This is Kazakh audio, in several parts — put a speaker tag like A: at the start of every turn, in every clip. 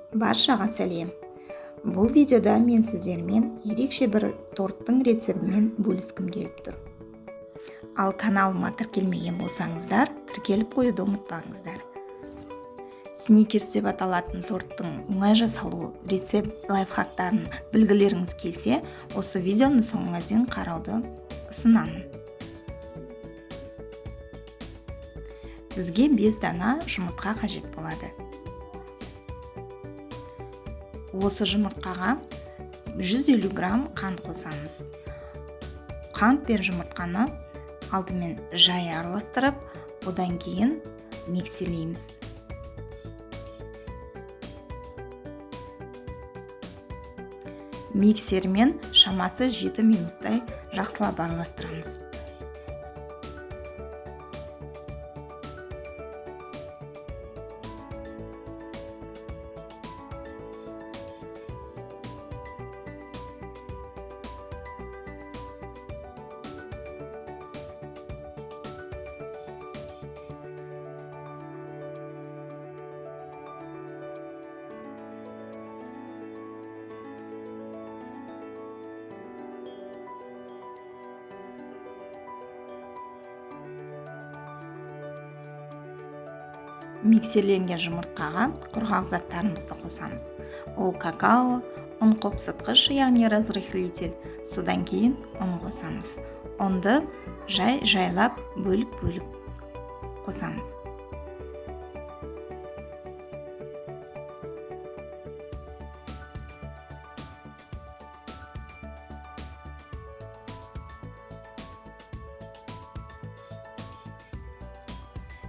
A: Баршаға сәлем. Бұл видеода мен сіздермен ерекше бір торттың рецептімен бөліскім келіп тұр. Ал каналыма тіркелмеген болсаңыздар, тіркеліп қоюды ұмытпаңыздар. Сникерс деп аталатын торттың оңай жасалу рецепт лайфхактарын білгілеріңіз келсе, осы видеоны соңына дейін қарауды ұсынамын. Бізге 5 дана жұмыртқа қажет болады. Осы жұмыртқаға 150 грамм қант қосамыз. Қант пен жұмыртқаны алдымен жай араластырып, одан кейін миксерлейміз. Миксермен шамасы 7 минуттай жақсылап араластырамыз. Миксерленген жұмыртқаға құрғақ заттарымызды қосамыз. Ол какао, ұн қопсытқыш, яғни разрыхлитель, содан кейін ұн қосамыз. Ұнды жай-жайлап бөліп-бөліп қосамыз.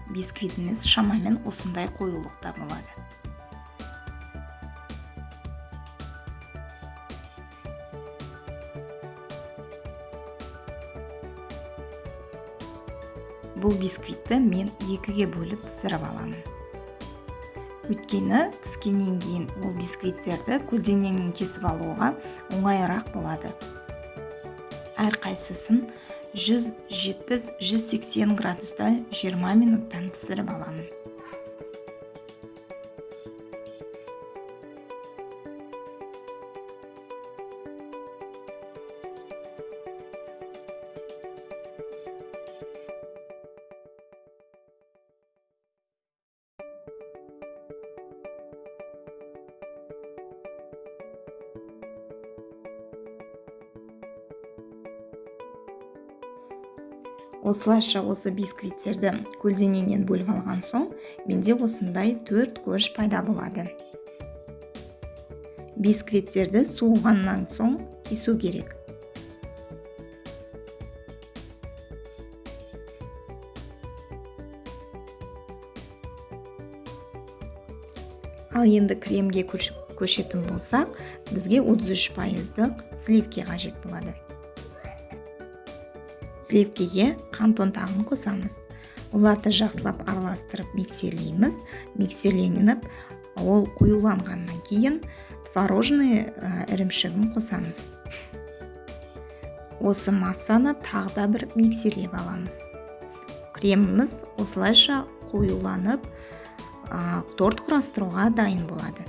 A: Бисквитіміз шамамен осындай қоюлықта болады. Бұл бисквитті мен 2-ге бөліп пісіріп аламын. Өйткені піскеннен кейін ол бисквиттерді көлденеңнен кесіп алуға оңайырақ болады. Әрқайсысын 170-180 градуста 20 минуттан пісіріп аламын. Осылайша осы бисквиттерді көлденеңнен бөліп алған соң, менде осындай 4 көріш пайда болады. Бисквиттерді суығаннан соң кесу керек. Ал енді кремге көшетін болсақ, бізге 33% сливки қажет болады. Сливкеге қант ұнтағын қосамыз. Оларды жақсылап араластырып миксерлейміз. Миксерленіп, ол қоюланғаннан кейін творожный ірімшігін қосамыз. Осы массаны тағы да бір миксерлеп аламыз. Креміміз осылайша қоюланып, торт құрастыруға дайын болады.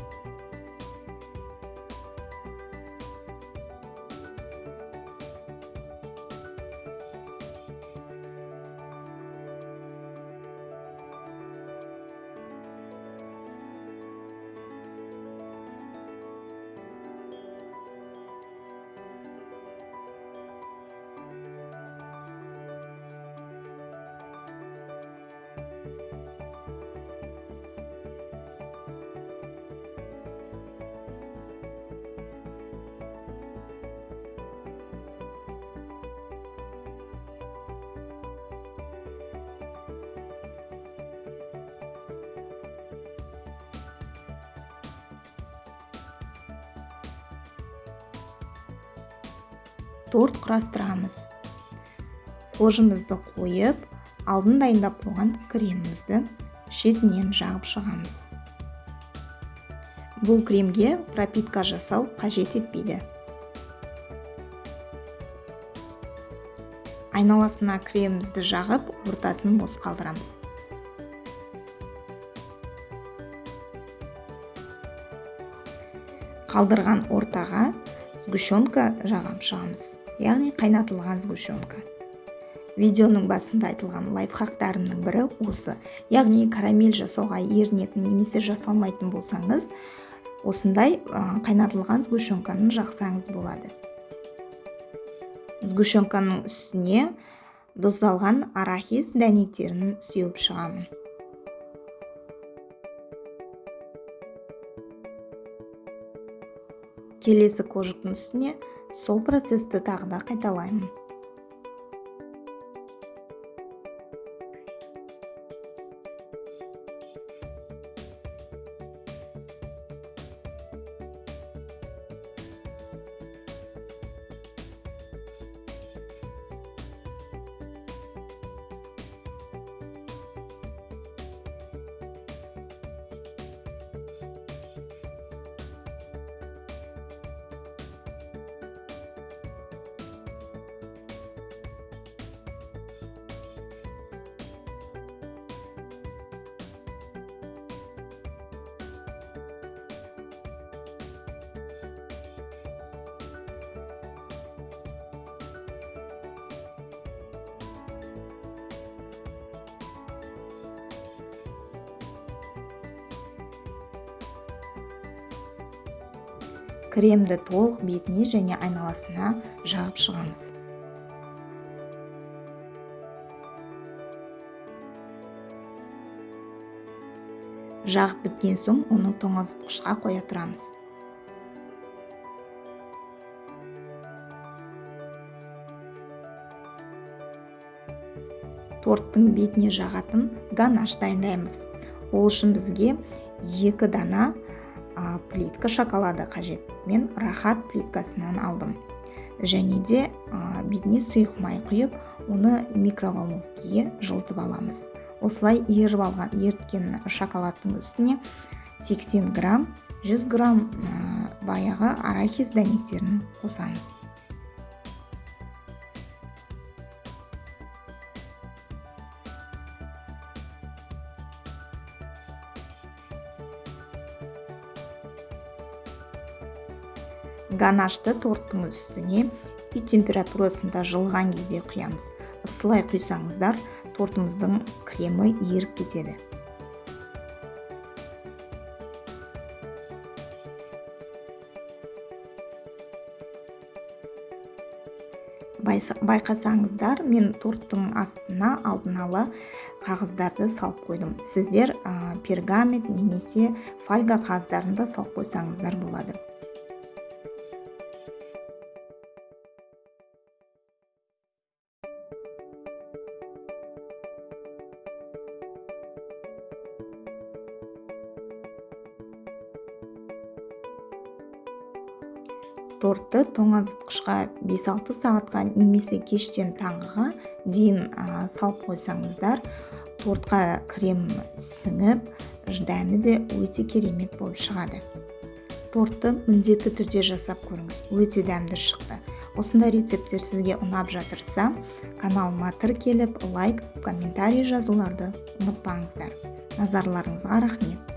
A: Торт құрастырамыз. Қожымызды қойып, алдын дайындап қойған кремімізді шетінен жағып шығамыз. Бұл кремге пропитка жасау қажет етпейді. Айналасына кремімізді жағып, ортасын бос қалдырамыз. Қалдырған ортаға сгущенка жағып шығамыз, яғни қайнатылған сгущенка. Видеоның басында айтылған лайфхактарымның бірі осы. Яғни карамель жасауға ерінетін немесе жасалмайтын болсаңыз, осындай қайнатылған сгущенканы жақсаңыз болады. Сгущенканың үстіне тұздалған арахис дәнектерін сеуіп шығамын. Келесі кожиктің үстіне сол процесті тағы да қайталаймын. Кремді толық бетіне және айналасына жағып шығамыз. Жағып біткен соң оны тоңазытқышқа қоя тұрамыз. Торттың бетіне жағатын ганаш дайындаймыз. Ол үшін бізге 2 дана плитка шоколады қажет. Мен Рахат плиткасынан алдым. Және де бетіне сұйық май құйып, оны микроволновкеге жылытып аламыз. Осылай еріп алған, еріткен шоколадтың үстіне 80 грамм, 100 грамм баяғы арахис дәнектерін қосамыз. Ганашты торттың үстіне үй температурасында жылыған кезде құямыз. Ысылай құйсаңыздар, тортымыздың кремі еріп кетеді. Байқасаңыздар, мен торттың астына алдын ала қағаздарды салып қойдым. Сіздер пергамент немесе фольга қағаздарын да салып қойсаңыздар болады. Тортты тоңазытқышқа 5-6 сағатқа немесе кештен таңғыға дейін салып қойсаңыздар, тортқа крем сіңіп, дәмі де өте керемет болып шығады. Тортты міндетті түрде жасап көріңіз, өте дәмді шықты. Осындай рецепттер сізге ұнап жатырса, каналыма тіркеліп, лайк, комментарий жазуларды ұмытпаңыздар. Назарларыңызға рахмет.